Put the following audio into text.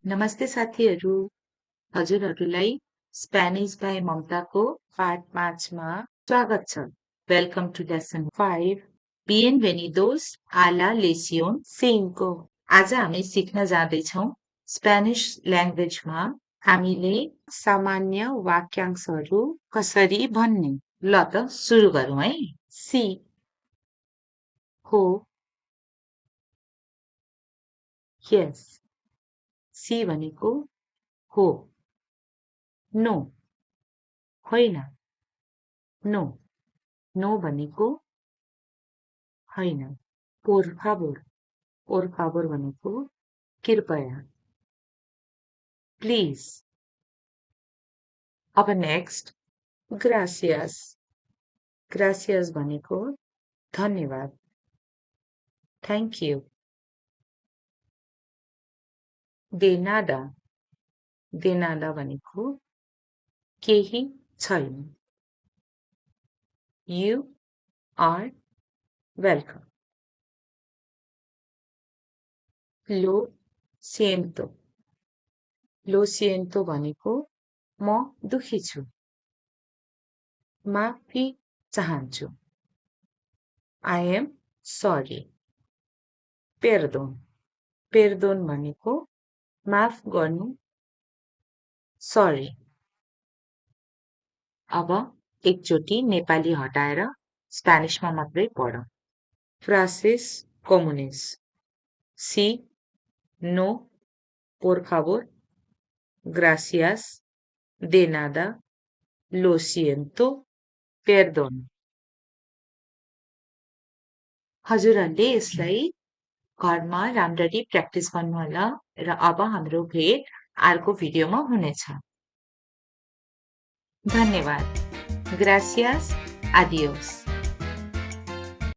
नमस्ते साथीहरू, हजुरहरूलाई स्पेनिश बाई ममताको पाठ 5 मा स्वागत छ। वेलकम टु लेसन 5 बिएनभेनिडोस आ ला लेसियोन 5। आज हामी सिक्न जाँदैछौँ स्पेनिश ल्याङ्ग्वेजमा हामीले सामान्य वाक्यांशहरू कसरी भन्ने। ल त सुरु गरौँ है। सी हो, यस, सी भनेको हो, नो होइन, नो, नो भनेको होइन, por favor, por favor भनेको कृपया, प्लिज। अब नेक्स्ट ग्रासियस, ग्रासियस भनेको धन्यवाद, thank you. de nada, de nada भनेको केही छैन, you are welcome। lo siento, lo siento भनेको म दुखी छु, माफी चाहन्छु, I am sorry। perdón, perdón भनेको माफ गर्नु, सरी। अब एकचोटि नेपाली हटाएर स्पेनिशमा मात्रै पढौँ। फ्रासेस comunes, sí, no, por favor, gracias, de nada, lo siento, perdón। हजुरहरूले यसलाई घरमा राम्ररी प्र्याक्टिस गर्नुहोला र अब हाम्रो भेट अर्को भिडियोमा हुनेछ। धन्यवाद। Gracious, adios.